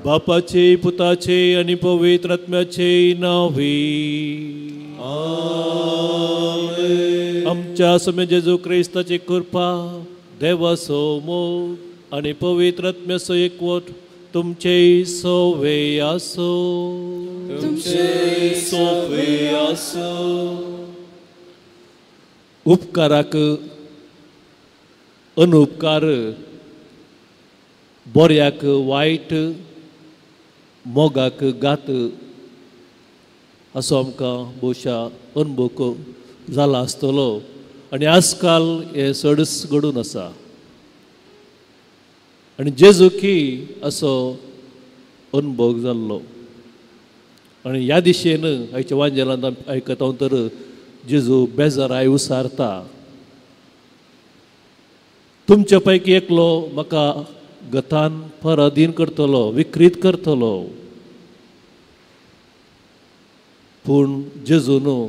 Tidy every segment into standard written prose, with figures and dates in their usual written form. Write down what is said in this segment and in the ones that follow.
बापाचे पुताचे आणि पवित्र आत्म्याचे नावे आमच्या स्वामी जेजू क्रिस्ताची कृपा देवाचो मोग आणि पवित्र आत्म्याचो एकवट तुमचे सोवे आसो तुमचे सोवे आसो. उपकाराक अनुपकार, बऱ्याक वायट, मोगाक गात असो आमकां भोवशा अनुभव जाला आसतलो आनी आजकाल हें चडच घडून आसा. आनी जेजूकी असो अनुभव जाल्लो आनी ह्या दिशेन आयच्या वांजेलांत आयकता हांव तर जेजू बेजाराय उसारता, तुमच्या पैकी एकलो म्हाका गतान पराधीन करतलो, विक्रीत करतलो. पूण जेजू न्हू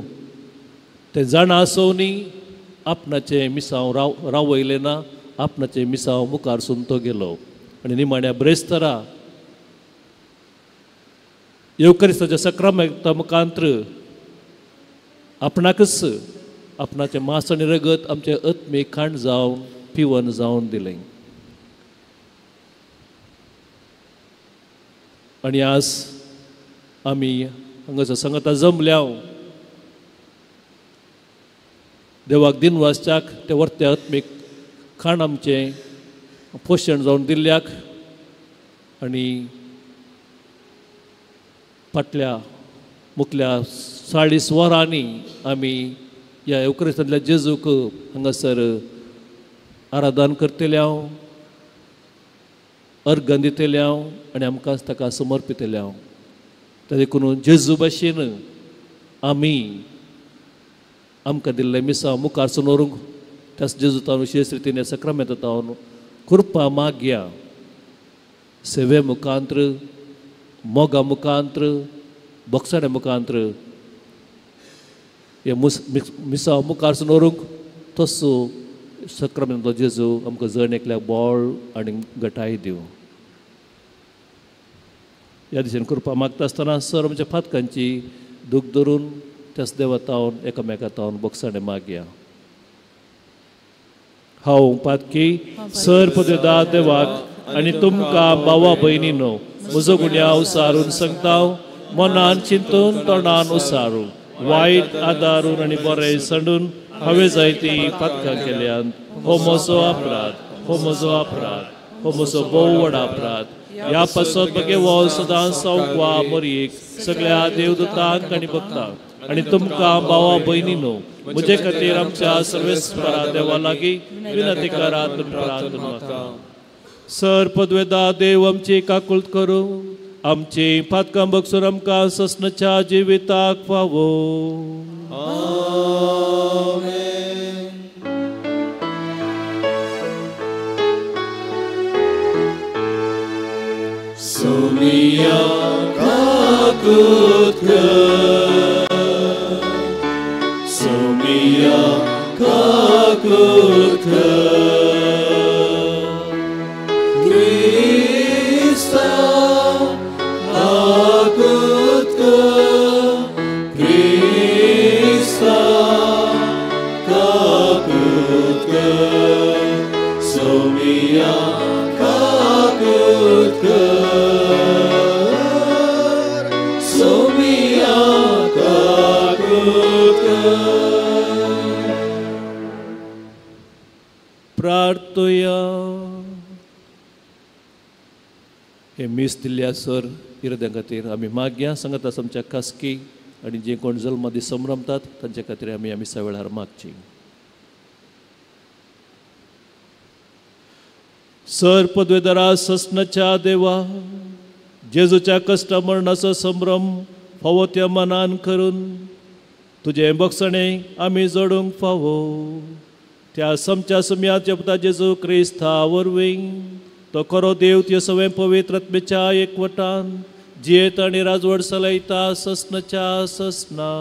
तें जाणा आसोवनी आपणाचें मिसांव रावयलें ना, आपणाचें मिसांव मुखार सून तो गेलो आनी निमाण्या ब्रेस्तरा येवकरिस्ताच्या सक्रामेंता मुखांत्र आपणाकच आपणाचें मांस आनी रगत आमचें आत्मीक खाण जावन पिवन जावन दिलें. आनी आज आमी हांगासर संगता जमल्या देवाक दिनवासच्याक ते वर्ते आत्मीक खाण आमचें पोशण जावन दिल्ल्याक आनी फाटल्या मुखल्या 40 वरांनी आमी ह्या येवक्रिस्तांतल्या जेजूक हांगासर आराधन करतले हांव, अर्गन दितले हांव आनी आमकां ताका समर्पितले हांव. देखून जेजू भाशेन आमी आमकां दिल्लें मिसांव मुखार सून व्हरूंक त्याच जेजू तावन विशेश रितीन सक्रामेंता तावन कृपा मागया, सेवे मुखांत्र, मोगा मुखांत्र, बोगसाण्या मुखांत्र हे मिसांव मुखार सून व्हरूंक तसो सक्रामेंतांतलो जेजू आमकां जण एकल्याक बळ आनी गटाय दिवं. ह्या दिशेन कृपा मागता आसतना सर आमच्या फातकांची दूख धरून त्याच देवा तावन एकामेका तावन बोगसाणें मागया. हांव पातकी सर पदवेदा देवाक आनी तुमकां भावा भयणीनो म्हजो गुन्यांव सारून सांगता, मनान चिंतून तोंडान उसारून वायट आदारून आनी बरें सांडून हांवें जायती पातकां केल्यान. हो म्हजो अपराध, हो म्हजो अपराध, हो म्हजो भोव व्हड अपराध. ह्या पासत बगे सदां सावकवा मरयेक सगळ्या देवदूतांक आनी भक्तांक आनी तुमकां भावा भयणीनो म्हजे खातीर आमच्या सर्वेस्परा देवा लागीं विनंती करात प्रार्थना मागता. सर पदवेदा देव आमची काकुळट करूं, आमची पातकां बगसून आमकां ससनाच्या जिविताक फावो. सोमिया काकुळट कर, सोमिया काकुळट कर, कर, सोमिया काकूत कर, सोमिया काकूत कर. प्रार्थया. हे मीस दिल्ल्या सर इरद्यां खातीर आमी मागया. सांगता आमच्या खासकी आनी जे कोण जल्मादी संभ्रमतात तांच्या खातीर आमी मिसा वेळार मागची. सर पदवेदारा ससनाच्या देवा, जेजूच्या कश्टा मरणाचो संभ्रम फावो त्या मनान करून तुजें बक्षणें आमी जोडूंक फावो त्या समच्या सुम्याच्या पुता जेजू क्रिस्ता वरवीं तो खरो देव त्यो सगळें पवित्र आत्म्याच्या एकवटान जियेत आनी राजवट चलयता ससनाच्या ससना.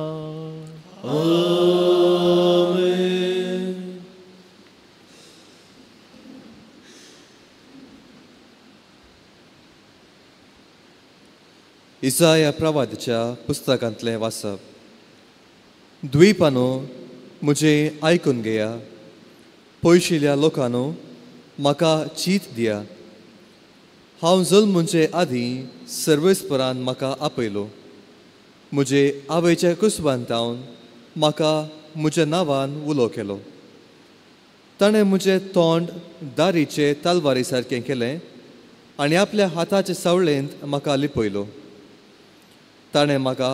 आमेन. इसाया प्रवादाच्या पुस्तकांतलें वाचप. द्वीपानो म्हजें आयकून घेया, पयशिल्ल्या लोकांनो म्हाका चीत दिया. हांव जल्मूचे आदीं सर्वेस्परान म्हाका आपयलो, म्हजे आवयच्या कुसवांतावन म्हाका म्हज्या नांवान उलो केलो. ताणें म्हजें तोंड दारीचे तलवारी सारकें केलें आनी आपल्या हाताचे सावळेंत म्हाका लिपयलो. ताणें म्हाका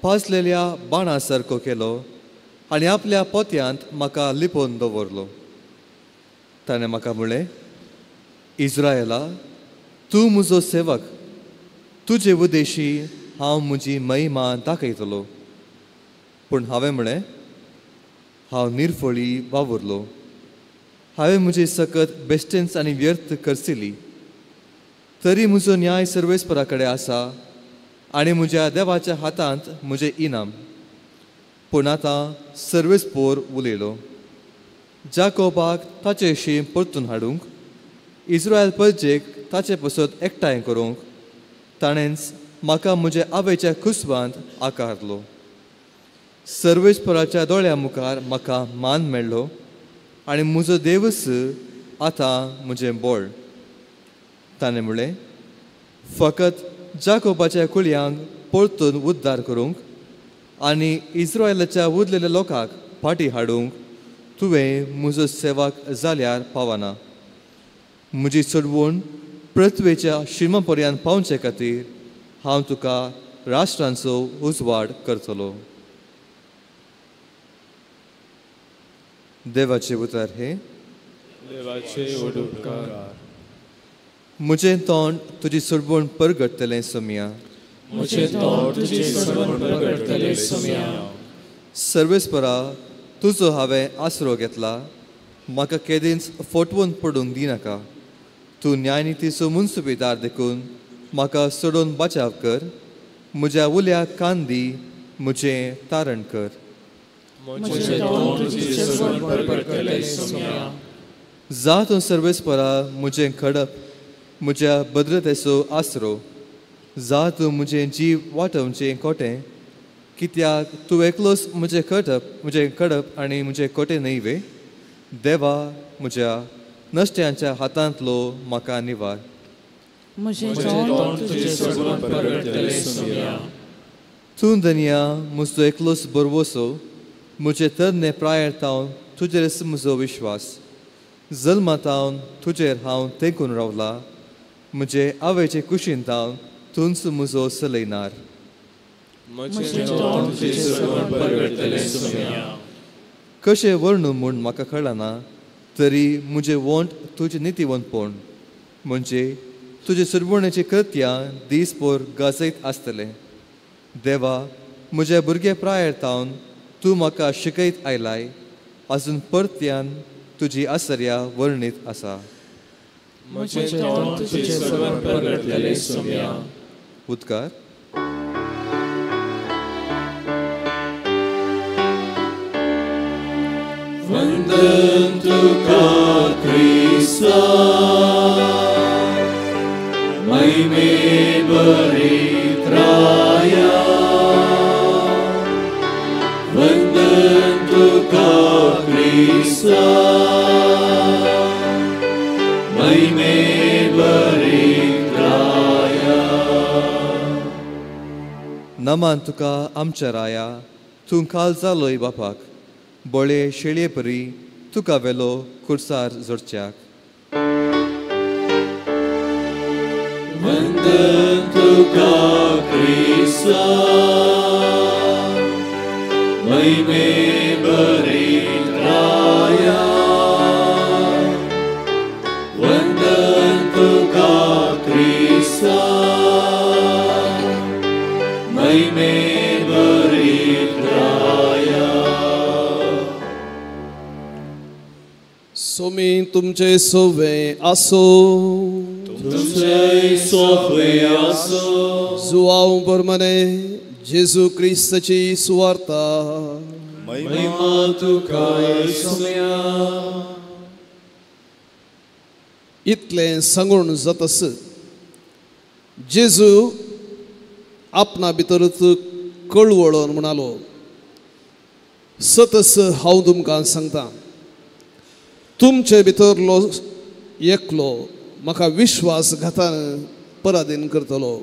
पाजलेल्या बाणा सारको केलो आनी आपल्या पोत्यांत म्हाका लिपोवन दवरलो. ताणें म्हाका म्हणलें, इज्रायला, तूं म्हजो सेवक, तुजे उद्देशी हांव म्हजी महिमा दाखयतलो. पूण हांवें म्हणलें, हांव निर्फळी वावुरलो, हांवें म्हजी सकत बेश्टेंच आनी व्यर्थ करसिली. तरी म्हजो न्याय सर्वेस्परा कडेन आसा आनी म्हज्या देवाच्या हातांत म्हजें इनाम. पूण आतां सर्वेस्पोर उलयलो, जाकोबाक ताचे परतून हाडूंक, इस्रायल परजेक ताचे पसत एकठांय करूंक ताणेंच म्हाका म्हज्या आवयच्या कुसवांत आकारलो. सर्वेस्पराच्या दोळ्या मुखार म्हाका मान मेळ्ळो आनी म्हजो देवस आतां म्हजें बळ. ताणें म्हणलें, फकत जाकोबाच्या कुळयांक परतून उद्धार करूंक आनी इस्रायलाच्या उरलेल्या लोकांक फाटीं हाडूंक तुवें म्हजो सेवक जाल्यार पावना. म्हजी चडवण पृथ्वेच्या शिमा पर्यंत पावचे खातीर हांव तुका राष्ट्रांचो उजवाड करतलो. देवाचे उतर हे. देवाचे उपकार. म्हजें तोंड तुजी सोडवण परगटतलें सोमया. म्हजें तोंड तुजी सोडवण परगटतलें सोमया. सर्वेस्परा, तुजो हांवें आसरो घेतला, म्हाका केदींच फटवून पडूंक दिनाका. तूं न्यायनितीचो मुन्सुबेदार देखून म्हाका सोडून बचाव कर. म्हज्या उल्या कान दी, म्हजें तारण कर. जा तूं सर्वेस्परा म्हजें खडप, म्हज्या भद्रतेचो आसरो. जा तूं म्हजें जीव वाटोवचें कोटें, कित्याक तूं एकलोच म्हजें खडप, म्हजें खडप आनी म्हजें कोटें न्हय वे. देवा, म्हज्या नश्ट्यांच्या हातांतलो म्हाका निवार. तूं धनिया म्हजो एकलोच बरवसो, म्हजे तरणे प्रायर तावन तुजेरच म्हजो विश्वास. जल्मा तावन तुजेर हांव तेंकून रावला, म्हजे आवयचे कुशीन तावन तूंच म्हजो चलयनार. कशें वर्णू म्हूण म्हाका कळना, तरी म्हजें वोंट तुजें नितीवंतपण म्हणजे तुजे सुरवणेची कृत्यां दीसभर गाजयत आसतलें. देवा, म्हज्या भुरगे प्रायर तावन तूं म्हाका शिकयत आयलाय, आजून परत्यान तुजी आसर्या वर्णीत आसा. उदकार. वंदन तुका क्रिस्ता, महिमे बरित्राया. वंदन तुका क्रिस्ता, नमान तुका आमच्या राया, तूं काल जालोय बापाक, बळे शेळये परी तुका वेलो कुर्सार जोडच्याक. वंदन तुका क्रिस्ता, महिमे भरीत राया. वंदन तुका क्रिस्ता, महिमे भरीत राया. सोमी तुमचे सोवे आसो, तुमचे सोवे आसो. जुआव परमने जेजू क्रिस्ताची सुवार्ता. महिमा तुका सोम्या. इतलें सांगून जातस जेजू आपणा भितरूच कळवळून म्हणालो, सतस हांव तुमकां सांगता, तुमचे भितरलो एकलो म्हाका विश्वासघातान पराधीन करतलो.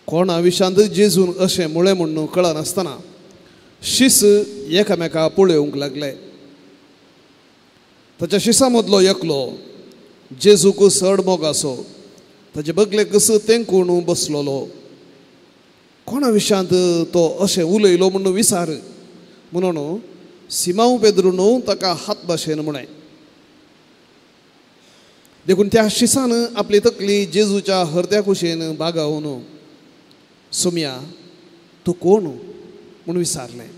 कोणा विशांत जेजून अशें म्हळें म्हूण कळनासतना शीस एकामेका पळोवंक लागले. ताच्या शिसा मदलो एकलो जेजूक चड मोग आसो, ताचे बगलेक तेंकून बसलोलो. कोणा विशांत तो अशें उलयलो म्हूण विचार म्हणून सिमांव पेद्रून ताका हात भाशेन म्हळें. देखून त्या शिसान आपली तकली जेजूच्या हरद्या कुशेन बागावन सोम्या तूं कोण म्हूण विचारलें.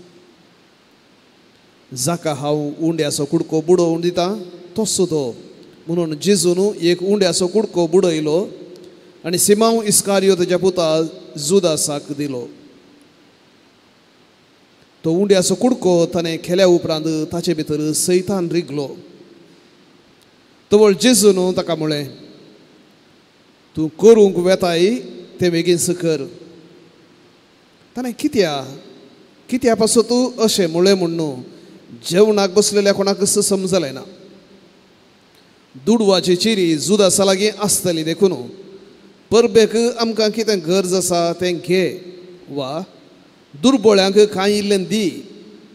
जाका हांव उंड्याचो कुडको बुडोवन दिता तसो तो म्हणून जेजून एक उंड्याचो कुडको बुडयलो आनी सिमांव इस्कारियो ताच्या पुता जुदासाक दिलो. तो उंड्याचो कुडको ताणें खेल्या उपरांत ताचे भितर सैतान रिगलो. तवळ जेजून ताका म्हळें, तूं करूंक वेताय तें बेगीन कर. ताणें कित्या कित्या पासून तूं अशें म्हळें म्हूण जेवणाक बसलेल्या कोणाक समजलें ना. दुडवाची चिरी जुदासा लागीं आसतली देखून परबेक आमकां कितें गरज आसा तें घे वा दुर्बोळ्यांक कांय इल्लें दी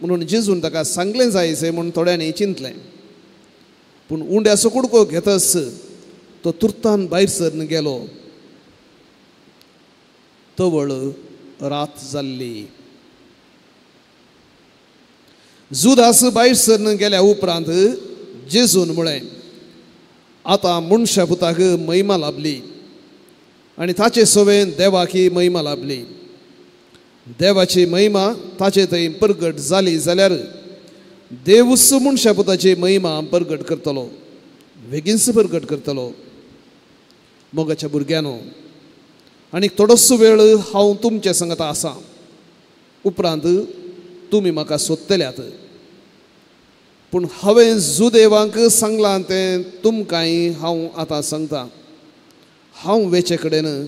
म्हणून जेजून ताका सांगलें जायचें म्हूण थोड्यांनी चिंतलें. पूण उंड्याचो कुडको घेतच तो तुर्तान भायर सरन गेलो. तवळ रात जाल्ली. जुदास भायर सरन गेल्या उपरांत जेजून म्हळें, आतां मनशा पुताक महिमा लाभली आनी ताचे सवेन देवाकी महिमा लाभली. देवाची महिमा ताचे थंय परगट जाली जाल्यार देवूच मनशा पुताची महिमा परगट करतलो, बेगीनच परगट करतलो. मोगाच्या भुरग्यांनो, आनी थोडोसो वेळ हांव तुमचे संगत आसा, उपरांत तुमी म्हाका सोदतल्यात. पूण हांवें जुदेवांक सांगलां तें तुमकांय हांव आतां सांगता, हांव वेचे कडेन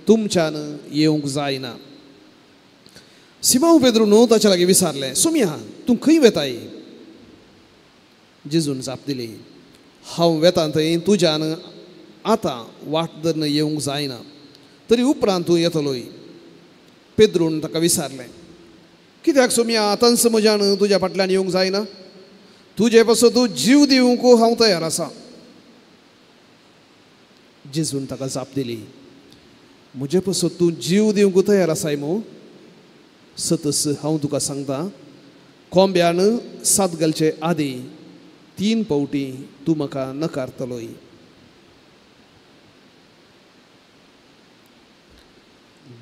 तुमच्यान येवंक जायना. सिमांव पेद्रून ताच्या लागीं विचारलें, सोम्या तूं खंय वेताय? जेजून जाप दिली, हांव वेता थंय तुज्यान आतां वाट धरून येवंक जायना, तरी उपरांत तूं येतलोय. पेद्रून ताका विचारलें, कित्याक सोम्या आतांच म्हज्यान तुज्या फाटल्यान येवंक जायना? तुजे पासून तूं जीव दिवंक हांव तयार आसा. जेजून ताका जाप दिली, म्हजे पासून तूं जीव दिवंक तयार आसाय मू? सतस हांव तुका सांगता, कोंब्यान सात घालचे आदीं 3 फावटी तूं म्हाका नकारतलोय.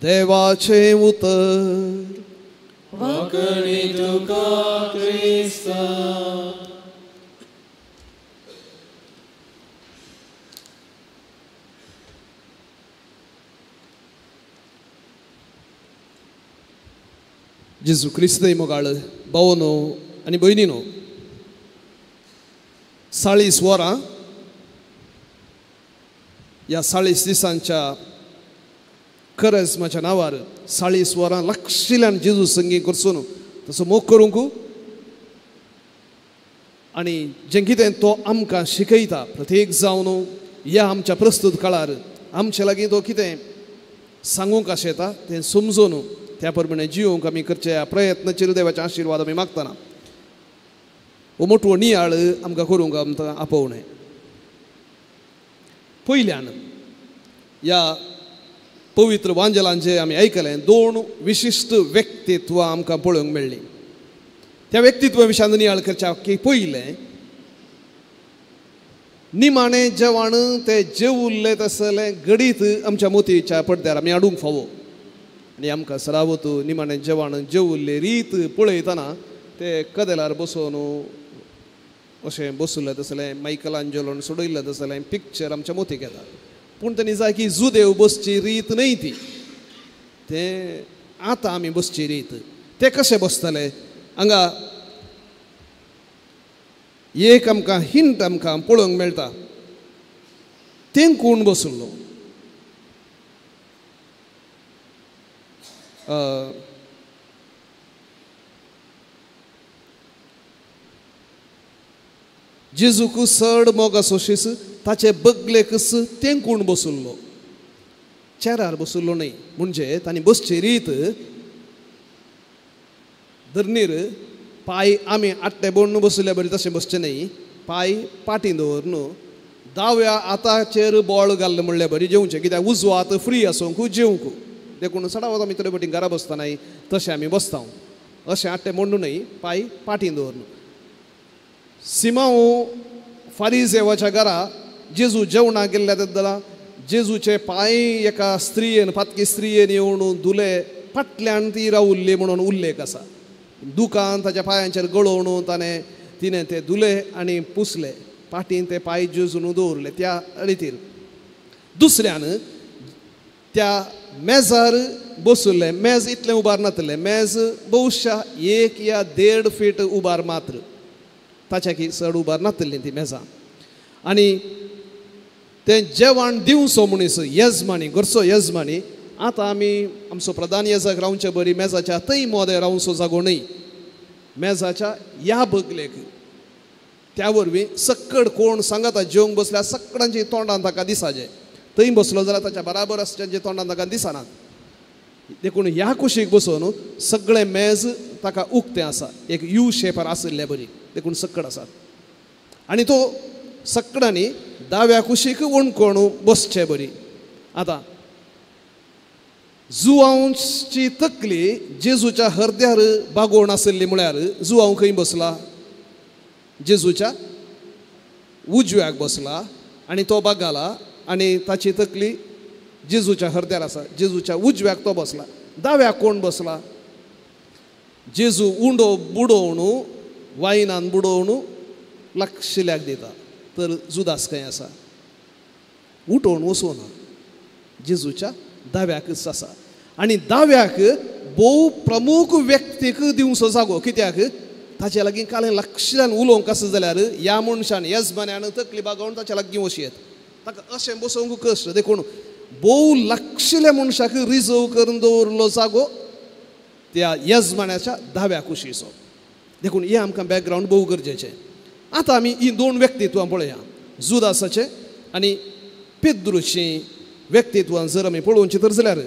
देवाचें उतर. वांकणी तुका क्रिस्ता. जेजू क्रिस्त मोगाळ भावनो आनी भयणीनो, 40 वरां ह्या 40 दिसांच्या करजमाच्या नांवार 40 वरां लागशिल्ल्यान जेजू संगी करसून तसो मोग करूंक आनी जें कितें तो आमकां शिकयता प्रत्येक जावन ह्या आमच्या प्रस्तूत काळार आमचे लागीं तो कितें सांगूंक आशेता तें समजून त्या प्रमाणे जिवंक आमी करचे प्रयत्न देवाचे आशिर्वाद आमी मागतना हो मोटवो नियाळ आमकां करूंक आमकां आपोवणें. पयल्यान ह्या पवित्र वांजलांचें आमी आयकलें दोन विशिश्ट व्यक्तित्वां आमकां पळोवंक मेळ्ळीं. त्या व्यक्तित्वा विशयान नियाळ करच्या की पयलें निमाणें जेवण ते जेवुल्लें तसलें गडीत आमच्या मोतीच्या पडद्यार आमी हाडूंक फावो आनी आमकां सरावत निमाणें जेवण जेवुल्लें रीत पळयतना ते कदेलार बसोवन अशें बसुल्लें तसलें मायकलांजेलोन सोडयल्लें तसलें पिक्चर आमच्या मोतीक येता. पूण तेणी जाय की जुदेव बसची रीत न्हय ती, तें आतां आमी बसची रीत. ते कशें बसतले हांगा एक आमकां हिंट आमकां पळोवंक मेळटा. तेंकून बसलो जेजूक चड मोग आसोशीस ताचे बगलेकच तेंकून बसलो, चेरार बसलो न्हय. म्हणजे तांणी बसची रीत धरणीर पांय आमी आट्टे बोडून बसल्या बरी तशें बसचें न्हय, पांय पाटी दवरून दाव्या हाताचेर बोळ घाल्लें म्हणल्यार बरी जेवचें, कित्याक उजवो हात फ्री आसूंक जेवंक. देखून सदांच आमी थोडे फावटी घरा बसतना तशें आमी बसता, अशें आट्टे मोडून न्हय, पांय पाटी दवरून. सिमांव फारीजेवाच्या घरा जेजू जेवणाक गेल्ल्या तेन्ना जेजूचे पांय एका स्त्रियेन पातकी स्त्रियेन येवन धुले, फाटल्यान ती रावुल्ली म्हणून उल्लेख आसा. दुकान ताच्या पांयांचेर गळोवन ताणें तिणें ते धुले आनी पुसले, पाटीन ते पांय जेजून दवरले त्या रितीर. दुसऱ्यान त्या मेजार बसुल्लें, मेज इतलें उबार नातलें, मेज बहुशा 1 या 1.5 फीट उबार मात्र, ताच्या की चड उबार नातली ती मेजां. आनी तें जेवण दिवचो मनीस येजमानी, घरचो येजमानी. आतां आमी आमचो प्रधान येजाक रावचे बरी मेजाच्या थंय मोदें रावचो जागो न्हय, मेजाच्या ह्या बगलेक. त्या वरवीं सक्कड कोण सांगाता जेवंक बसल्यार सक्कडांची तोंडान ताका दिसाचें, थंय बसलो जाल्यार ताच्या बराबर आसच्यांच्या तोंडान ताका दिसनात. देखून ह्या कुशीक बसून सगळें मेज ताका उक्तें आसा, एक you शेपार आशिल्ले बरी, देखून सक्कड आसात. आनी तो सक्कडांनी दाव्या कुशीक वणकोण बसचे बरी. आतां जुवांवची तकली जेजूच्या हरद्यार बागोवन आशिल्ली म्हळ्यार जुवांव खंय बसला? जेजूच्या उजव्याक बसला आनी तो बागाला आनी ताची तकली जेजूच्या हरद्यार आसा, जेजूच्या उजव्याक तो बसला. दाव्याक कोण बसला? जेजू उंडो बुडोवन वायनान बुडोवन लागशिल्याक दिता, तर जुदास खंय आसा? उठोवन वचूना, जेजूच्या दाव्याकच आसा. आनी दाव्याक भोव प्रमुख व्यक्तीक दिवचो जागो, कित्याक ताच्या लागीं कालें लक्षान उलोवंक आसा जाल्यार ह्या मनशान येजमान्यान तकली बागोवन ताच्या लागीं वचयेत, ताका अशें बसोवंक कश्ट. देखून भोव लागशिल्ल्या मनशाक रिजर्व करून दवरलो जागो त्या येजमान्याच्या दाव्या कुशीचो. देखून हें आमकां बॅकग्रावंड भोव गरजेचें. आतां आमी हीं दोन व्यक्तित्वां पळया, जुदासाचें आनी पेद्रूचीं व्यक्तित्वां जर आमी पळोवचीं तर जाल्यार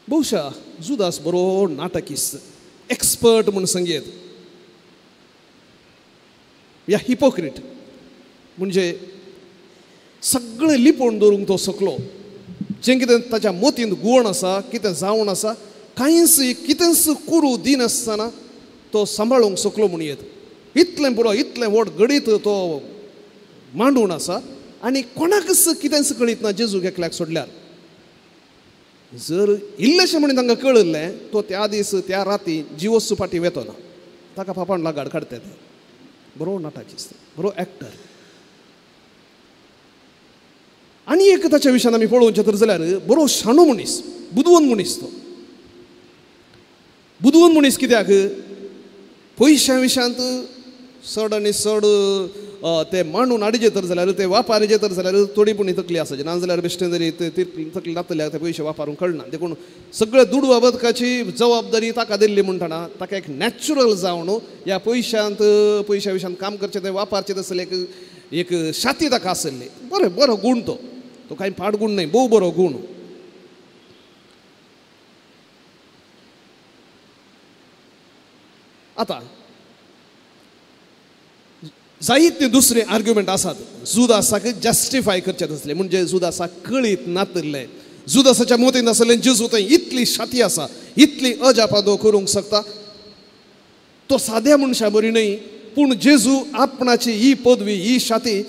बहुशा जुदास बरो नाटकिस्त, एक्सपर्ट म्हूण संगीत या हिपोक्रीट, म्हणजे सगळें लिपोवन दवरूंक तो शकलो. जें कितें ताच्या मोतींत गुण आसा, कितें जावन आसा, कांयच कितेंच करूं दिनासतना तो सांबाळूंक शकलो म्हूण येत. इतलें पुरो, इतलें व्हड गडीत तो मांडून आसा आनी कोणाकच कितेंच कळीत ना जेजूक एकल्याक सोडल्यार. जर इल्लेशें म्हणून तांकां कळिल्लें तो त्या दीस त्या राती जिवोस फाटी वेतो ना, ताका पापान लागाड काडटा ते. बरो नाटकिस्त, बरो एक्टर. आनी एक ताच्या विशयान आमी पळोवचें तर जाल्यार बरो शाणो मनीस, बुदवंत मनीस. तो बुदवंत मनीस कित्याक पयशां विशयांत चड आनी चड ते मांडून हाडचे तर जाल्यार ते वापारचे तर जाल्यार थोडी पुणी तकली आसाची, ना जाल्यार बेश्टें जरी तकली नातल्यार ते पयशे वापरूंक कळना. देखून सगळे दुडवा बदकाची जबाबदारी ताका दिल्ली म्हणटना ताका एक नॅचरल जावन ह्या पयशांत पयशा विशयांत काम करचें ते वापरचें तसलें एक एक शाती ताका आसली. बरें बरो गूण तो. तो कांय पाड गूण न्हय, भोव बरो गूण. आतां जायते दुसरे आर्ग्युमेंट आसात जुदासाक जस्टिफाय करचें आसलें, म्हणजे जुदासाक कळीत नातिल्लें. जुदासाच्या मोतीन आसलें जेजू थंय इतली शाती आसा, इतली अजापादो करूंक शकता, तो साद्या मनशा बरी न्हय, पूण जेजू आपणाची ही पदवी ही शाती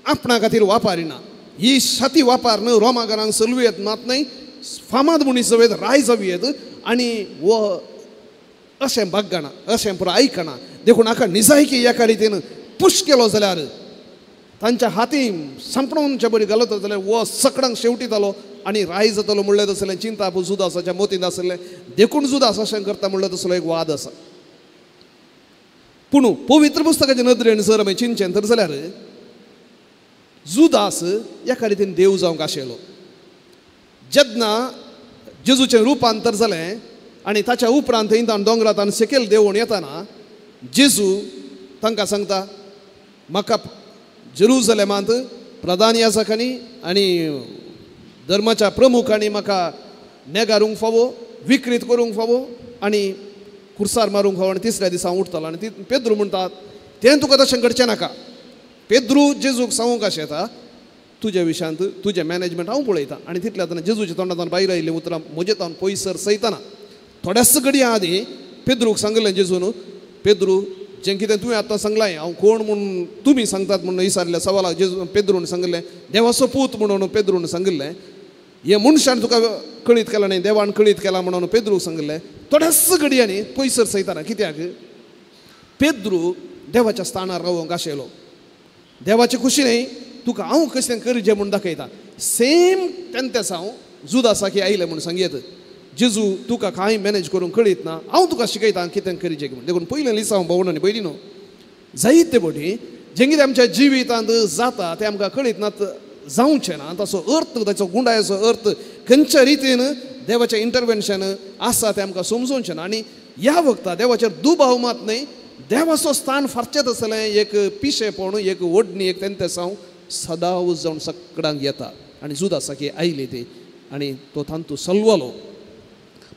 आपणा खातीर वापरिना. ही शाती वापरून रोमागारांक चलूं येत मात न्हय, फामाद मनीस जावं येत, राय जावं येत, आनी हो अशें बागना, अशें पुरो आयकना. देखून हाका निजायकी एका रितीन पुश केलो जाल्यार तांच्या हाती सांपडोवचे बरी घालत जाल्यार हो सकडांक शेवटितालो आनी राय जातलो म्हणलें तसलें चिंता जुदासाच्या मोतींत आसलें. देखून जुदास अशें करता म्हणलें तसलो एक वाद आसा. पूण पवित्र पुस्तकाचे नदरेन जर आमी चिंतचें तर जाल्यार जुदास एका रितीन देव जावंक आशिल्लो. जेन्ना जेजूचें रुपांतर जालें आनी ताच्या उपरांत थंय दोंगरांत सकयल देंवून येताना जेजू तांकां सांगता, म्हाका जेरुजलेमांत प्रधान याजकांनी आनी धर्माच्या प्रमुखांनी म्हाका नेगारूंक फावो, विक्रीत करूंक फावो आनी खुर्सार मारूंक फावो, आनी तिसऱ्या दिसा हांव उठतलो. आनी पेद्रू म्हणटात तें तुका तशें घडचें नाका. पेद्रू जेजूक सांगूंक अशें येता, तुज्या विशयांत तुजें मॅनेजमेंट हांव पळयतां. आनी तितल्या आतां जेजूच्या तोंडांतल्यान भायर आयिल्लीं उतरां म्हजे तावन पयसर सयतना थोड्याच घडयां आदीं पेद्रूक सांगिल्लें जेजून, पेद्रू जें कितें तुवें आतां सांगलां हांव कोण म्हूण तुमी सांगतात म्हणून विचारिल्ल्या सवालाक जेजू पेद्रून सांगिल्लें, देवाचो पूत म्हणून पेद्रून सांगिल्लें. हे मनशान तुका कळीत केलां न्ही, देवान कळीत केलां म्हणून पेद्रूक सांगिल्लें. थोड्याच घडयांनी पयसर सयतना, कित्याक पेद्रू देवाच्या स्थानार रावंक आशिल्लो. देवाची खुशी न्ही तुका हांव कशें करचें म्हूण दाखयता. सेम तेन्नाच हांव जुदासाकी आयलें म्हूण सांगयत, जेजू तुका कांय मॅनेज करूंक कळीत ना, हांव तुका शिकयता कितें करचें म्हूण. देखून पयलें लिसांव भोवण आनी पयलीं न्हू जायते फावटी जें कितें आमच्या जिवितांत जाता तें आमकां कळीत ना, जावचें ना. ताचो अर्थ, ताचो गुंडायचो अर्थ खंयच्या रितीन देवाचें इंटरवेन्शन आसा तें आमकां समजोवचें ना. आनी ह्या वखता देवाचेर दुबाव मात न्हय, देवाचो स्थान फारचेंच आसलें एक पिशेपण, एक ओडणी, एक तेंतेसांव सदांच जावन सगळ्यांक येता. आनी जुदासाकी आयली ती आनी तो तांतू सलवलो.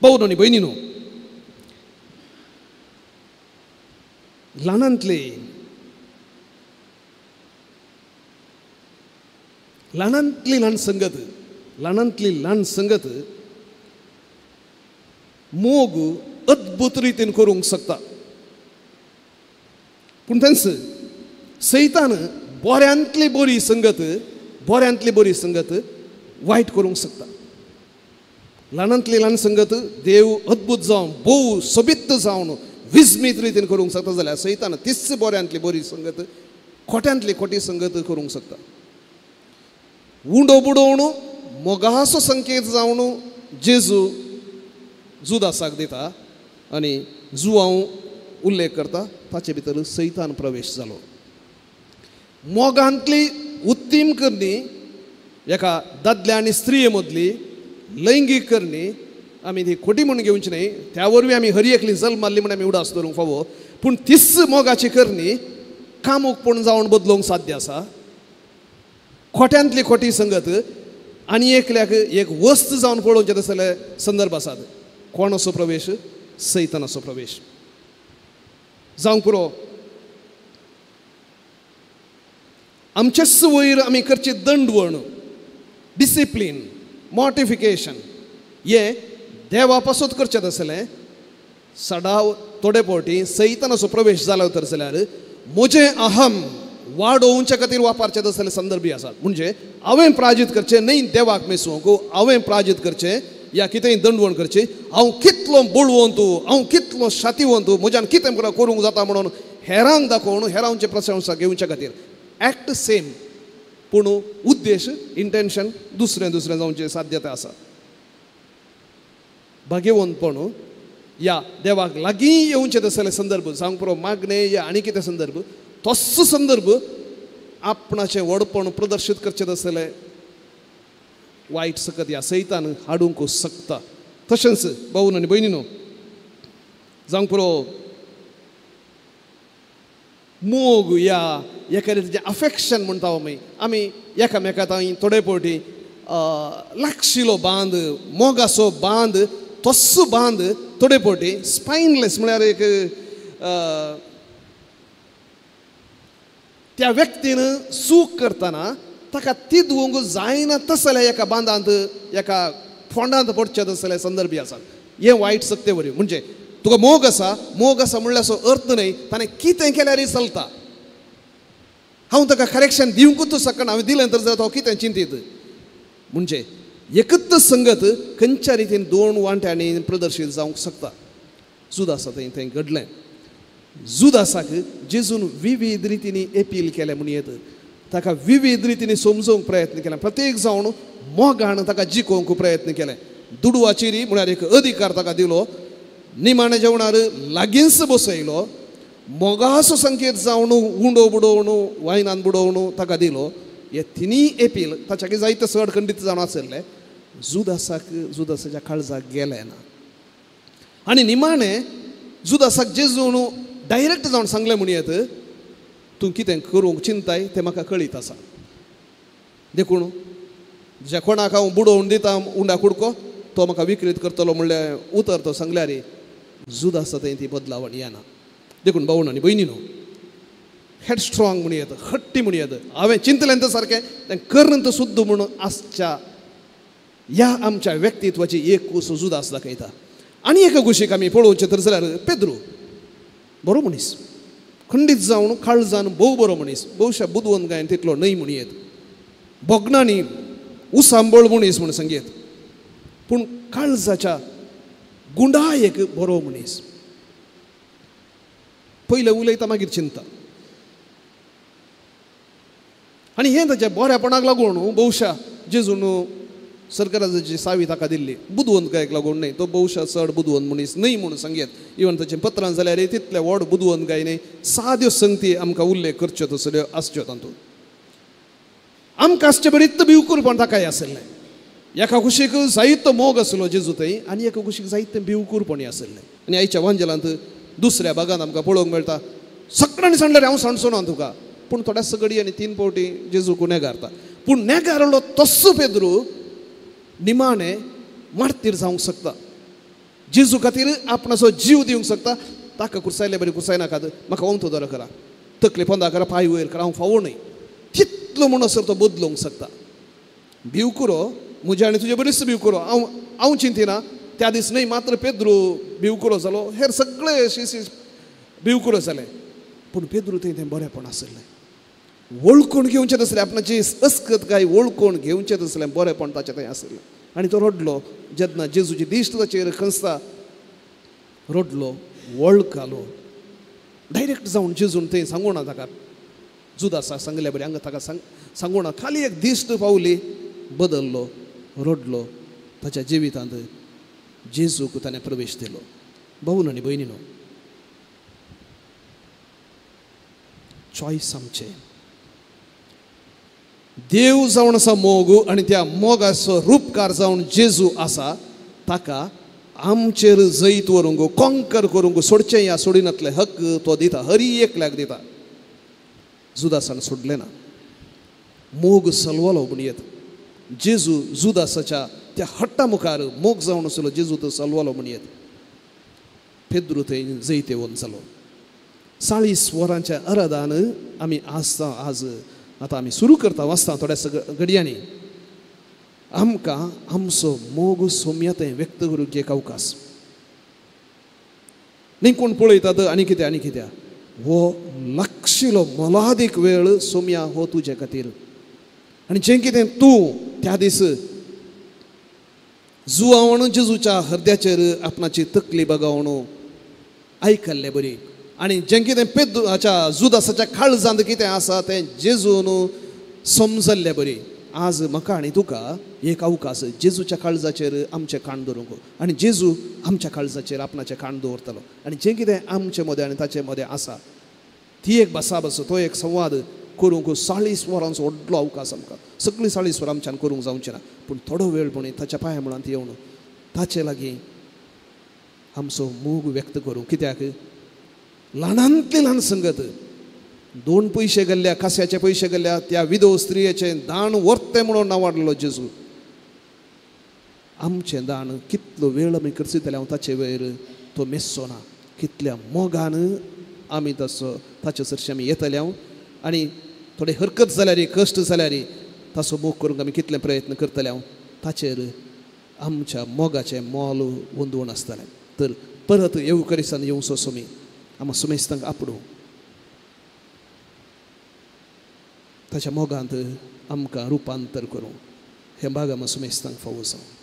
भाव आनी भयणी न्हू, ल्हानांतली ल्हानांतली ल्हान संगत, ल्हानांतली ल्हान संगत मोग अद्भुत रितीन करूंक शकता. पूण तेंच सैतान बऱ्यांतली बरी संगत, बऱ्यांतली बरी संगत वायट करूंक शकता. ल्हानांतली ल्हान संगत देव अद्भुत जावन भोव सोबीत जावन विस्मीत रितीन करूंक शकता जाल्यार सैतान तीच बऱ्यांतली बरी संगत खोट्यांतली खोटी संगत करूंक शकता. उंडो बुडोवन मोगाचो संकेत जावन जेजू जुदासाक दिता आनी जुआंव उल्लेख करता, ताचे भितर सैतान प्रवेश जालो. मोगांतली उत्तीम करणी एका दादल्या आनी स्त्रिये मदली लैंगीक करणी आमी ती खोटी म्हूण घेवची न्हय, त्या वरवीं आमी हरी एकली जल्माल्ली म्हूण आमी उडास दवरूंक फावो. पूण तीच मोगाची करणी कामूकपण जावन बदलूंक साध्य आसा. खोट्यांतली खोटी संगत आनी एकल्याक एक वस्त जावन पळोवचें तसले संदर्भ आसात. कोण असो प्रवेश? सैतानाचो प्रवेश जावंक पुरो. आमचेच वयर आमी करची दंडवण, डिसिप्लीन, मॉर्टिफिकेशन हें देवा पासत करचें तसलें सदाव थोडे फावटी सैतानाचो प्रवेश जालो तर जाल्यार म्हजें अहम वाडोवच्या खातीर वापरचें तसले संदर्भय आसात. म्हणजे हांवें प्राजीत करचें न्हय देवाक मेसूंक, हांवें प्राजीत करचें या कितेंय दंडवण करचें, हांव कितलो बळवंत, हांव कितलो शातीवंत, म्हज्यान कितें करूंक जाता म्हणून हेरांक दाखोवन हेरांचे प्रशंसा घेवच्या खातीर. एक्ट सेम पूण उद्देश, इंटेन्शन दुसरें दुसरें जावचें साध्यता आसा. भाग्यवंतपण या देवाक लागीं येवचें तसले संदर्भ जावंक पुरो मागणें या आनी कितें संदर्भ, तोच संदर्भ आपणाचें व्हडपण प्रदर्शीत करचें तसलें वायट सकत ह्या सैतान हाडूंक शकता. तशेंच भाव आनी भयणीनो, जावंक पुरो मोग या एका रितीचें अफेक्शन म्हणटा आमी, आमी एकामेका थोडे फावटी लागशिलो बांद, मोगाचो बांद, तस्सो बांद थोडे फावटी स्पायनलेस म्हळ्यार एक त्या व्यक्तीन चूक करतना ताका तिदवंक जायना तसल्या एका बांदांत एका फोंडांत पडचे तसले संदर्भ आसात. हें वायट सक्ते वरवीं म्हणजे तुका मोग आसा, मोग आसा म्हणल्यार अर्थ न्हय ताणें कितें केल्यारय चलता. हांव ताका करेक्शन दिवंकूच शकना, हांवें दिलें तर जाल्यार तो कितें चिंतीत. म्हणजे एकच संगत खंयच्या रितीन दोन वांट्यांनी प्रदर्शीत जावंक शकता. जुदासा थंय थंय घडलें. जुदासाक जेजून विविध रितींनी अपील केलें म्हूण येत, ताका विविध रितींनी समजोवंक प्रयत्न केले, प्रत्येक जावन मोगान ताका जिखोवंक प्रयत्न केले. दुडवाचेरी म्हळ्यार एक अधिकार ताका दिलो, निमाणे जेवणार लागींच बसयलो, मोगाचो संकेत जावन उंडो बुडोवन वायनान बुडोवन ताका दिलो. हे तिनूय अपील ताच्या जायते चड खंडीत जावन आसले. जुदासाक जुदासाच्या काळजाक गेलें ना. आनी निमाणे जुदासाक जेजून डायरेक्ट जावन सांगलें म्हूण येत, तूं कितें करूंक चिंताय तें म्हाका कळीत आसा, देखून ज्या कोणाक हांव बुडोवन दिता उंडा कुडको तो म्हाका विक्रीत करतलो म्हणल्यार उतर तो सांगल्यार जुदासा थंय ती बदलावण येना. देखून भावण आनी भयणीनो, हेड स्ट्रॉंग म्हण येता, हट्टी म्हण येता, हांवें चिंतलें तर सारकें तें करून तर सुद्दां म्हणून आसच्या ह्या आमच्या व्यक्तित्वाची एक कूस जुदास दाखयता. आनी एका कुशीक आमी पळोवचें तर जाल्यार पेद्रू बरो मनीस, खंडीत जावन काळजान भोव बरो मनीस, भोवशा बुदवंत गायन तितलो न्हय म्हण येत, भोगणांनी उसांबळ मनीस म्हूण सांगयेत, पूण काळजाच्या गुंडायक बरो मनीस. पयलें उलयता मागीर चिंता. आनी हें ताच्या बऱ्यापणाक लागून भोवशा जेजून सरकाराची सावी ताका दिल्ली, बुदवंत गायक लागून न्हय, तो भोवशा चड बुदवंत मनीस न्हय म्हणून सांगयेत. इवन ताचे पत्रां जाल्यार तितले व्हड बुदवंत गाय न्हय, साद्यो संगती आमकां उल्लेख करच्यो तसल्यो आसच्यो तातूंत. आमकां आसचे बरीच भिवकूरपण ताकाय आसलें. एका कुशीक जायतो मोग आसलो जेजू थंय आनी एका कुशीक जायतें भिवकूरपणी आसलें. आनी आयच्या वांजेलांत दुसऱ्या भागांत आमकां पळोवंक मेळटा, सगळ्यांनी सांगल्यार हांव सांडचो ना तुका, पूण थोड्या सगळी आनी तीन फावटी जेजूक नेगारता. पूण नेगारलो तस्सो पेद्रू निमाणे मार्तीर जावंक शकता, जेजू खातीर आपणाचो जीव दिवंक शकता. ताका कुर्सायले बरी कुर्सायनाकात, म्हाका ओमथो दरो करा, तकले पोंदा करा, पांय वयर करा, हांव फावो न्हय, तितलो म्हणसर तो बदलूंक शकता. भिवकुरो म्हज्या आनी तुजे बरीच भिवकुरो, हांव हांव चिंतिना त्या दीस न्हय मात्र पेद्रू भिवकुरो जालो, हेर सगळे शिशी भिवकुरो जाले, पूण पेद्रू थंय तें बरेंपण आसलें. वळखून घेवचें तसलें आपणाची अस्कत काय वळखून घेवचें तसलें बरेंपण ताचें थंय आसलें. आनी तो रडलो जेन्ना जेजूची दिश्ट ताचेर खंसता, रडलो, वळखालो, डायरेक्ट जावन जेजून थंय सांगू ना ताका, जुदासा सांगल्या बरें हांगा ताका सांगू ना, खाली एक दिश्ट पावली, बदललो, रडलो, ताच्या जिवितांत जेजूक ताणें प्रवेश दिलो. भाऊन आनी भयणीनो, चॉयस आमचें. देव जावन आसा मोग आनी त्या मोगाचो रुपकार जावन जेजू आसा, ताका आमचेर जैत व्हरूंक, कॉंकर करूंक, सोडचें या सोडिनातले हक्क तो दिता, हरी एकल्याक दिता. जुदासान सोडलें ना, मोग सलवलो म्हूण येत. जेजू जुदासाच्या त्या हट्टा मुखार मोग जावन आसलो, जेजू तो सलवलो म्हूण येत. पेद्रू थंय जैत येवन जालो. 40 वरांच्या अरादान आमी आसता, आज आतां आमी सुरू करता वाचता थोड्या घडयांनी, आमकां आमचो मोग सोम्या थंय व्यक्त करूंक एक अवकाश. न्ही कोण पळयतात आनी कितें आनी कितें, हो लागशिलो मोलादीक वेळ सोम्या हो तुजे खातीर. आनी जें कितें तूं त्या दीस जुवावन जेजूच्या हृदयाचेर आपणाची तकली बगावन आयकल्ले बरी, आनी जें कितें पेद्रूच्या जुदासाच्या काळजांत कितें आसा तें जेजून समजल्ले बरी. आज म्हाका आनी तुका एक अवकाश जेजूच्या काळजाचेर आमचें कान दवरूंक, आनी जेजू आमच्या काळजाचेर आपणाचें कान दवरतलो. आनी जें कितें आमचे मदें आनी ताचे मदें आसा ती एक भासाभास, तो एक संवाद करूंक 40 वरांचो व्हडलो अवकाश आमकां. सगळीं 40 वरां आमच्यान करूंक जावचें ना, पूण थोडो वेळ पळय ताच्या पांया मुळांत येवन ताचे लागीं आमचो मोग व्यक्त करूं. कित्याक ल्हानांतली ल्हान संगत, 2 पयशे गेल्ल्या, कास्याचे पयशे गेल्ल्या त्या विधव स्त्रियेचें दान व्हरतें म्हणून नांवाडलो जेजू. आमचें दान कितलो वेळ आमी करसितले हांव ताचे वयर तो मेस्सो ना. कितल्या मोगान आमी तसो ताचे सरशी आमी येतले हांव आनी थोडे हरकत जाल्यार कश्ट जाल्यार ताचो मोग करूंक आमी कितले प्रयत्न करतले हांव ताचेर आमच्या मोगाचें मोल वंदवण आसतलें. तर परत येवकरिसान येवचो सोमी आमा सुमेस्तांक आपडूं ताच्या मोगांत आमकां रुपांतर करूं हें भाग आमा सुमेस्तांक फावो जावं.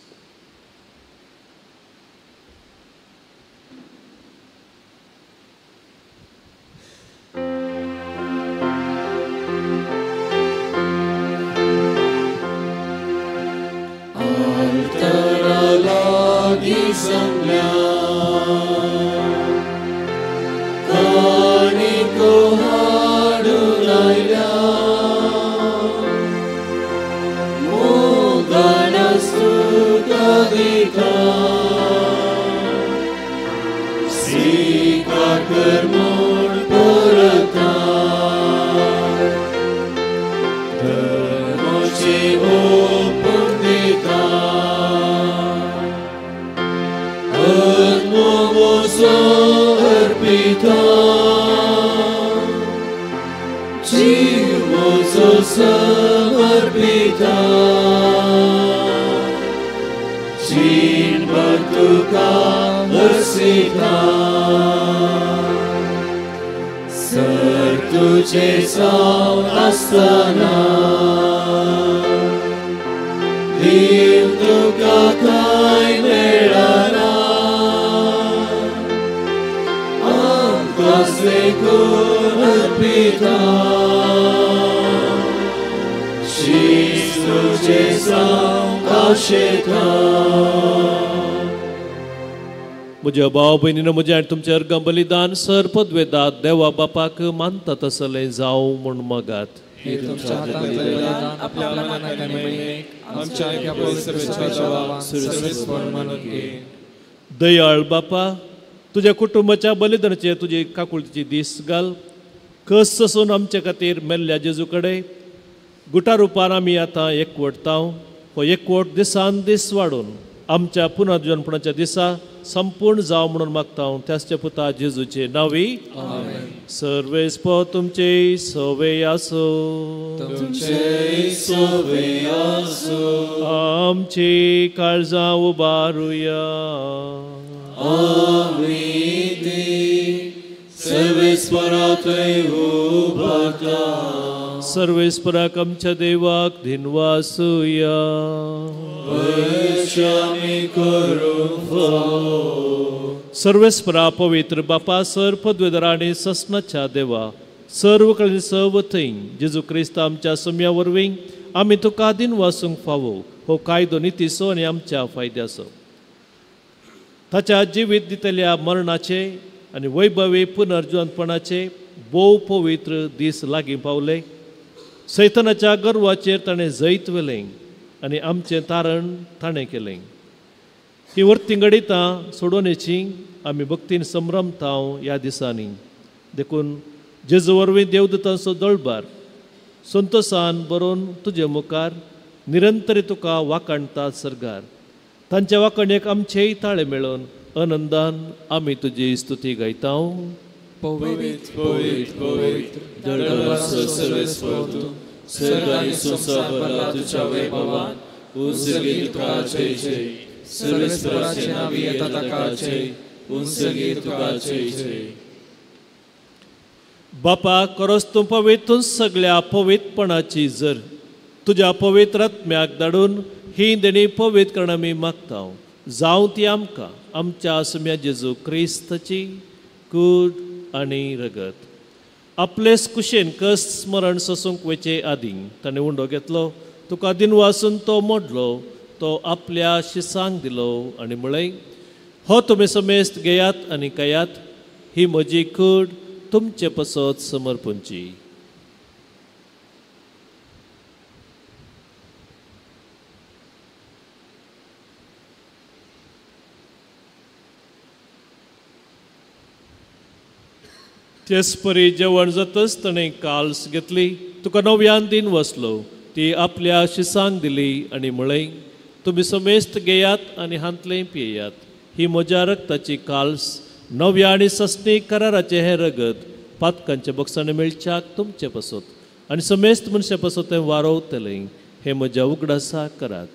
म्हज्या भाव भयणीनो म्हजें आनी तुमचें अर्घ बलिदान सर पदवेदात देवा बापाक मानता तसलें जावं म्हूण मागात. दयाळ बापा तुज्या कुटुंबाच्या बलिदानाचेर तुजी काकुळतीची दीस घाल. कस आसून आमचे खातीर मेल्ल्या जेजू कडेन गुटा रुपान आमी आतां एकवटतांव. हो एकवट दिसान दीस वाडून आमच्या पुनर्जनपणाच्या दिसा संपूर्ण जावं म्हणून मागता त्याच्या पुता जेजूचे नावी. सर्वेस्पो तुमचे सवे आसो. आमची काळजां उबारुया. सर्वेस्पराक आमच्या देवाक धिनवासुया. सर्वेस्परा पवित्र बापा सर पदवेदरा आनी ससनाच्या देवा सर्व कडेन सर्व थंय जेजू क्रिस्त आमच्या सम्या वरवीं आमी तुका दिनवासूंक फावो. हो कायदो नितीचो आनी आमच्या फायद्याचो. ताच्या जिवीत दितल्या मरणाचे आनी वैभवी पुनर्जिवंतपणाचे भोव पवित्र दीस लागीं पावले. सैतानाच्या गर्वाचेर ताणें जैत व्हेलें आनी आमचें तारण ताणें केलें. ही वर्ती घडितां सोडोवण्याची आमी भक्तीन संभ्रमतांव ह्या दिसांनी. देखून जेजू वरवीं देवदूतांचो दळबार संतोसान बरोवन तुजे मुखार निरंतर तुका वाखाणतात सर्गार. तांच्या वाखाणेक आमचेय ताळे मेळोवन आनंदान आमी तुजी स्तुती गायतांव. पवित्र पवित्र पवित्र दळबाराचो सर्वेस्पर तूं सर्ग आनी संवसार भरला तुज्या वैभवान. उंचगी तुका जय जय. सर्वेस्पराचे नांवी येता ताका जय. उंचगी तुका जय जय. बापा खरोच तूं पवित्र सगळ्या पवित्रपणाची जर तुज्या पवित्र आत्म्याक धाडून ही देणी पवित्र करण आमी मागता. जावं ती आमकां आमच्या आसम्या जेजू क्रिस्ताची कूड आनी रगत. आपलेच कुशेन कस स्मरण सोसूंक वचचे आदीं ताणें उंडो घेतलो, तुका दिनवासून तो मोडलो, तो आपल्या शिसांक दिलो आनी म्हळें, हो तुमी समेस्त घेयात आनी खायात, ही म्हजी कूड तुमचे पसत समर्पणची. तेच परी जेवण जातच ताणें काल्स घेतली, तुका नव्यान दिन वसलो, ती आपल्या शिसांक दिली आनी म्हळें, तुमी समेस्त घेयात आनी हांतलें पियेयात. ही म्हज्या रक्ताची काल्स, नव्या आनी सस्नी कराराचें हें रगत पातकांच्या बक्षाणे मेळच्याक तुमचे पासत आनी समेस्त मनशां पासत तें वारोवतलें. हें म्हज्या उगडासाक करात.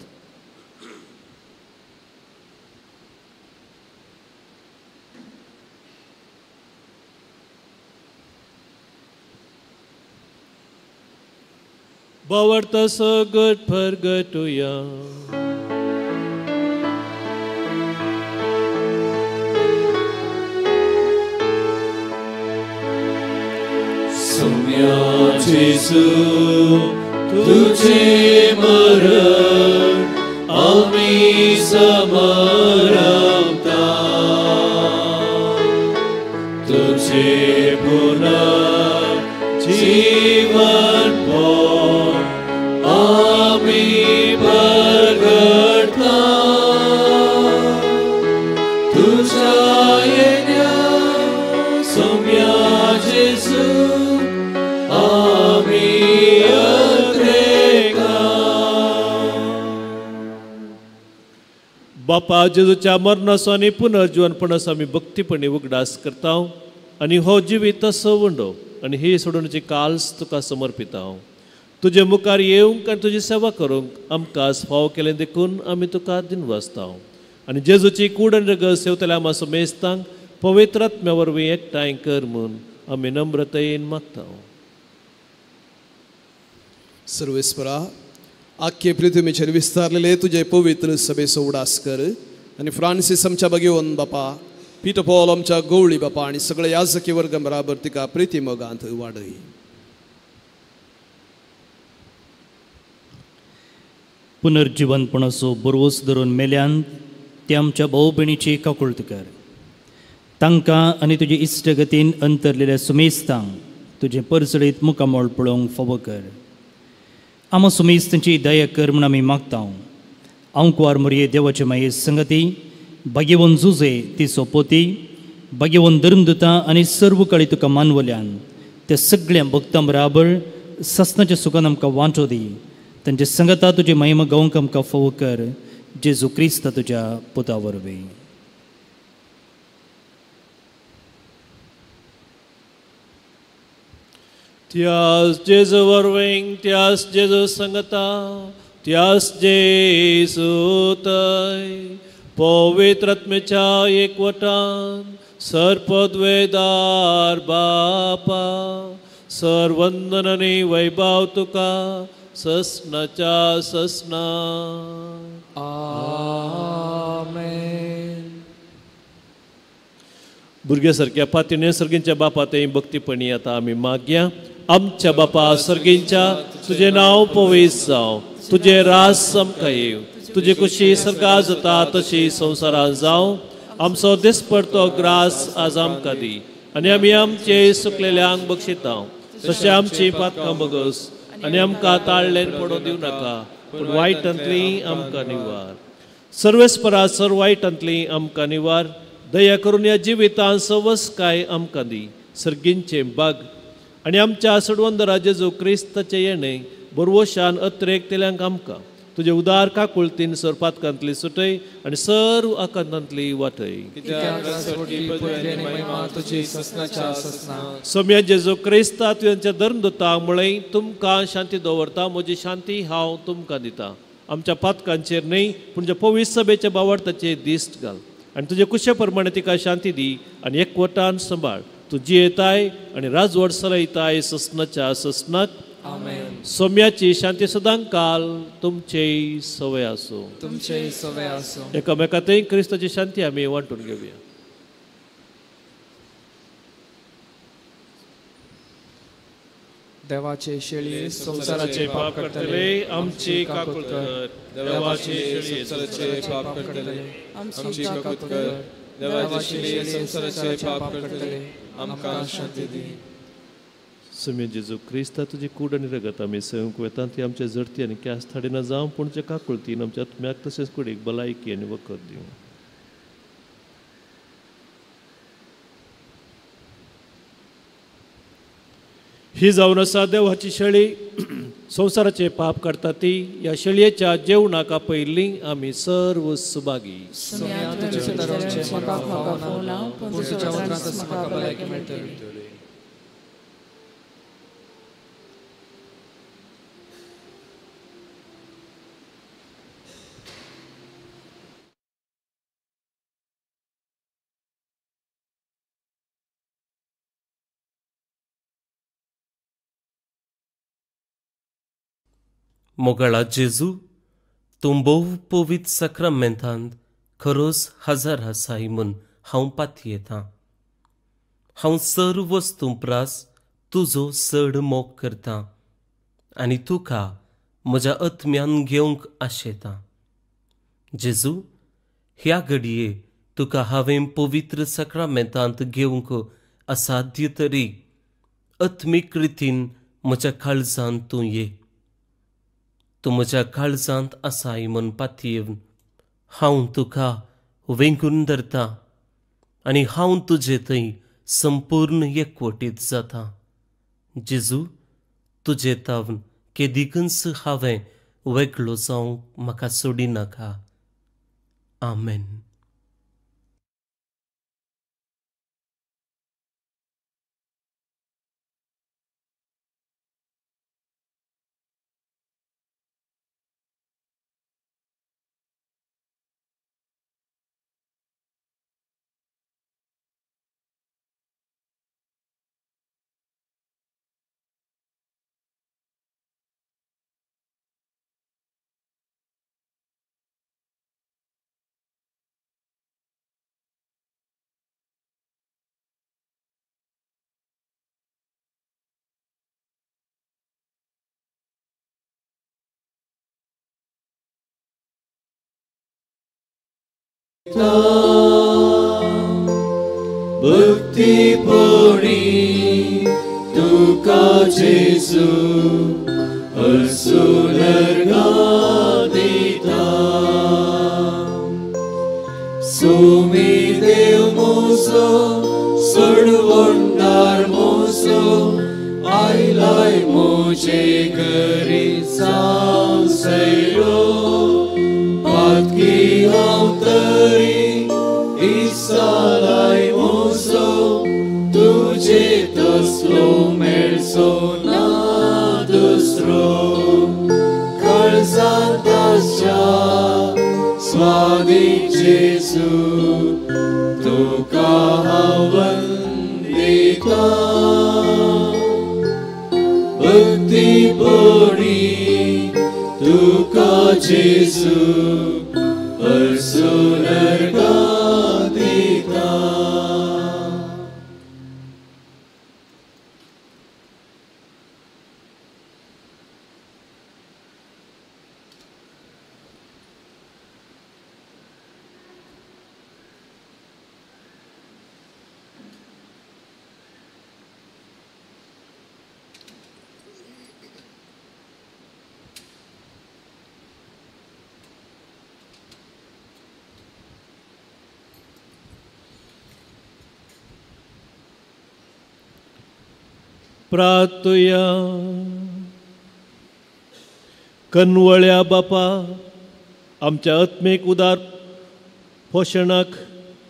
बावडता सगट फरगटुया. सोम्या जेजू तुझे मरण आमी समरता, तुझे पुनर्जीवन आमी परगटता, तुझ्या येण्या सोम्या जेजू आमी अत्रेका. बापा, जेजूच्या मरणाचो आनी पुनर्जीवनपणाचो आमी भक्तीपणी उगडास करता आनी हो जिवीत तसो उंडो आनी ही सोडवणुची काल्स तुका समर्पिता. तुजे मुखार येवंक आनी तुजी सेवा करूंक आमकां फावो केलें देखून आमी तुका दिनवासता. आनी जेजूची कूड आनी रगत सेवतल्या आमा समेस्तांक पवित्र आत्म्या वरवीं एकठांय कर म्हूण आमी नम्रतायेन मागता. सर्वेस्परा, आख्खे पृथ्वीचेर विस्तारलेले तुजे पवित्र सभेचो उडास कर आनी फ्रांसीस आमच्या भगेवन बापा, पीटर पॉल आमच्या गवळी बापा आनी सगळे याजकी वर्ग बराबर तिका प्रिती मोगांत वाडय. पुनर्जिवनपणाचो बरवस धरून मेल्यान ते आमच्या भाव भयणीची काकुळट कर. तांकां आनी तुजे इश्टगतीन अंतरलेल्या सुमेस्तांक तुजें परजळीत मुखामळ पळोवंक फावो कर. आमा सुमेस्तांची दया कर म्हूण आमी मागता. आंकवार मोरये देवाचे माये संगती, भाग्यवन जुजे ती सोपोती, भाग्यवन धर्मदुतां आनी सर्व काळी तुका मानवल्यान त्या सगळ्या भक्तां बराबर ससनाच्या सुखान आमकां वांटो दी. तांचे संगता तुजी महिमा गावंक आमकां फावो कर, जेजू क्रिस्ता तुज्या पुता वरवीं. त्यास जेजू वरवीं, त्यास जेजू संगता, त्यास जेजू तय पवित्र आत्म्याच्या एकवटान सर्पद्वेदार बापा, सर्वंदन आनी वैभव तुका ससनाच्या ससना. आमेन. भुरग्या सारक्या पातिणे सर्गींच्या बापा ते भक्तीपणी आतां आमी मागया. आमच्या बापा सर्गींच्या, तुजें नांव पवित्र जावं, तुजें राज आमकां येवं, तुजी कुशी सर्गां जाता तशी संवसारांत जावं. आमचो दिसपडतो ग्रास आज आमकां दी आनी आमी आमचे सुकलेल्यांक बक्षिता तशें आमची पातकां बगस आनी आमकां ताळ्ळेन पडोवंक दिवं नाका, पूण वायटांतली आमकां निवार. सर्वेस्परा सर वायटांतली आमकां निवार. दया करून ह्या जिवितांत सवसकाय आमकां दी. सर्गींचें बाग आनी आमच्या सडवंदरा जेजू क्रिस्ताचें येणें बरवशान अत्रेक तेल्यांक आमकां तुजे उदार काकुळतीन सर पातकांतली सुटय आनी सर्व आकांतांतली वाटय. सोम्या जेजू क्रिस्ता तुवेंच्या धर्मदुता मुळे तुमकां शांती दवरता, म्हजी शांती हांव तुमकां दिता. आमच्या पातकांचेर न्हय पूण ज्या पवित्र सभेच्या बावडताचेर दिश्ट घाल आनी तुजे कुशे प्रमाणे तिका शांती दी आनी एकवटान सांबाळ. तूं जियेताय आनी राजवट चलयताय ससनाच्या ससनाक. सोम्याची शांती सदां काल तुमचेय सवय आसूं. तुमचेय सवय आसूं. एकामेकांतय क्रिस्ताची शांती आमी वांटून घेवया. देवाचे शेळी संवसाराचे पाप करतले आमची काकूट कर. देवाचे शेळी संवसाराचे पाप करतले आमची काकूट कर. देवाचे शेळी संवसाराचे पाप करतले आमकां शांती दी. सोम्या जेजू क्रिस्ता तुजी कूड आनी रगत आमी सेवंक वेता ती आमच्या जडती आनी क्यास थाडिना जावं, पूण जे काकुळतीन आमच्या आत्म्याक तशेंच कुडीक भलायकी आनी वखद दिवं. ही जावन आसा देवाची शेळी संवसाराचे पाप काडटा ती ह्या शेळयेच्या जेवणाक आपयल्ली आमी सर्व सुभागी. मोगाळा जेजू, तूं भोव पवित्र साक्रामेंतांत खरोच हजर आसाय म्हूण हांव पातयेतां. हांव सर्व वस्तूं प्रास तुजो चड मोग करतां आनी तुका म्हज्या आत्म्यान घेवंक आशेतां. जेजू, ह्या घडये तुका हांवें पवित्र साक्रामेंतांत घेवंक असाध्य तरी आत्मीक रितीन म्हज्या काळजांत तूं ये. तूं म्हज्या काळजांत आसाय म्हूण पातयेवन हांव तुका वेंगून धरतां आनी हांव तुजे थंय संपूर्ण एकवटीत जाता. जेजू, तुजे तावन केदिकूच हांवें वेगळो जावंक म्हाका सोडिनाका. आमेन. भक्तीपणी तुका जेजू अर्सून अर्घां दिता. सुमी देव मोसो सोडवणदार मोसो आयलाय म्हजे घरी जावं सैरो. पातकी हांव तरी इसालाय मोसो तुजे तसलो मेळचो ना दुसरो. काळजांत आसच्या स्वादीक जेजू तुका हांव वंदितां. भक्तीपणी तुका जेजू अर्सून अर्घां दिता. प्रातुया कनवळ्या बापा, आमच्या आत्मीक उदार पोशणाक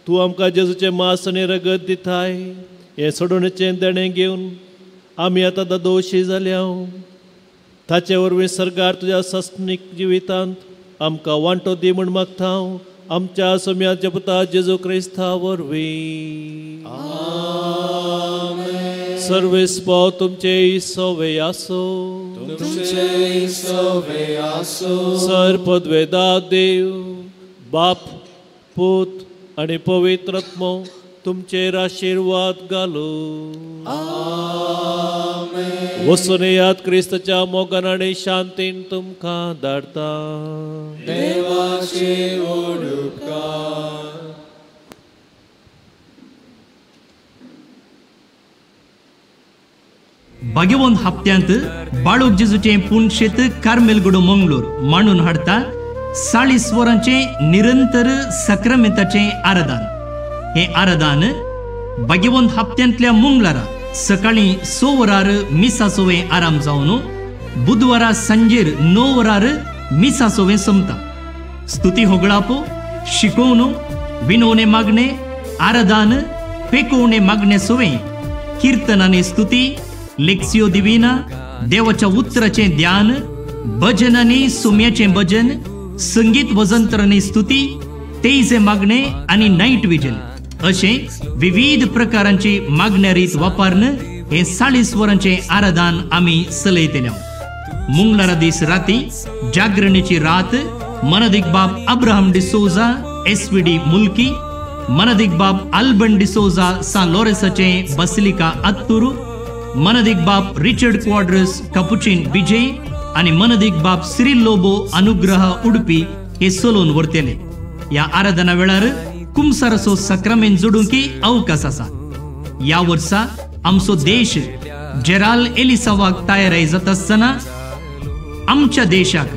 तूं आमकां जेजूचें मांस आनी रगत दिताय. हें सोडोवणेचें देणें घेवन आमी आतां दादोशी जाल्या. ताचे वरवीं सरकार तुज्या सासणीक जिवितांत आमकां वांटो दी म्हूण मागता. आमच्या सोम्याच्या पुता जेजू क्रिस्ता वरवीं. सर्वेस पाव तुमचे सवे आसो. तुमचे सवे आसो. सर पदवेदा देव बाप पूत आनी पवित्र आत्मो तुमचेर आशिर्वाद घालू. आमेन. वचून येयात क्रिस्ताच्या मोगान आनी शांतीन तुमकां धाडटा. देवाचे उपकार. भाग्यवंत हप्त्यांत बाळूक जेजूचें पुणशेत कार्मेलगुडो मंगळूर मांडून हाडटा 40 वरांचें निरंतर सक्रामेंताचें आराधन. हें आराधन भाग्यवंत हप्त्यांतल्या मंगळारा सकाळीं 6 वरार मिसासोवें आराम जावन बुधवारा सांजेर 9 वरार मिसा सोवें सोमता. स्तुती होगळापो, शिकोवणो, विनवणे मागणे, आराधन, पेकोवणे मागणे सोवें, किर्तन आनी स्तुती, लेक्सियो दिविना, देवाच्या उतराचें ध्यान, भजन आनी सुम्याचें भजन, संगीत वजंत्र आनी स्तुती, तेजे मागणे आनी नायट विजल अशें विविध प्रकारांची मागण्या रीत वापरून हे 40 वरांचें आराधन आमी चलयतले. मंगळारा दीस राती जागरणीची रात मनदीक बाब अब्राहम डिसोजा SVD Mulki, मनदीक बाब अल्बन डिसोजा सान लोरेसाचे बसिलिका अत्तुरू, मनदीक बाब रिचर्ड क्वाड्रस कपुचीन विजय आनी मनदीक बाब श्री लोबो अनुग्रह उडपी हे सोलोन व्हरतले. ह्या आराधना वेळार कुमसाराचो सक्रामेन जोडूंक अवकाश आसा. ह्या वर्सा आमचो देश जेराल एलिसावाक तयाराय जाता आसतना आमच्या देशाक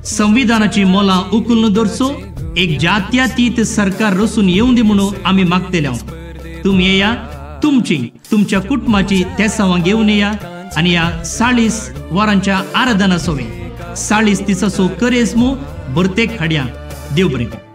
संविधानाची मोलां उखलून दवरचो एक जात्यातीत सरकार रसून येवं दी म्हणून आमी मागतले. तुमी येया, तुमची तुमच्या कुटुंबाची तेसावां घेवन येया आनी ह्या 40 वरांच्या आराधना सोवे 40 दिसाचो करेस्मो भरतेक हाडया. देव बरें करूं.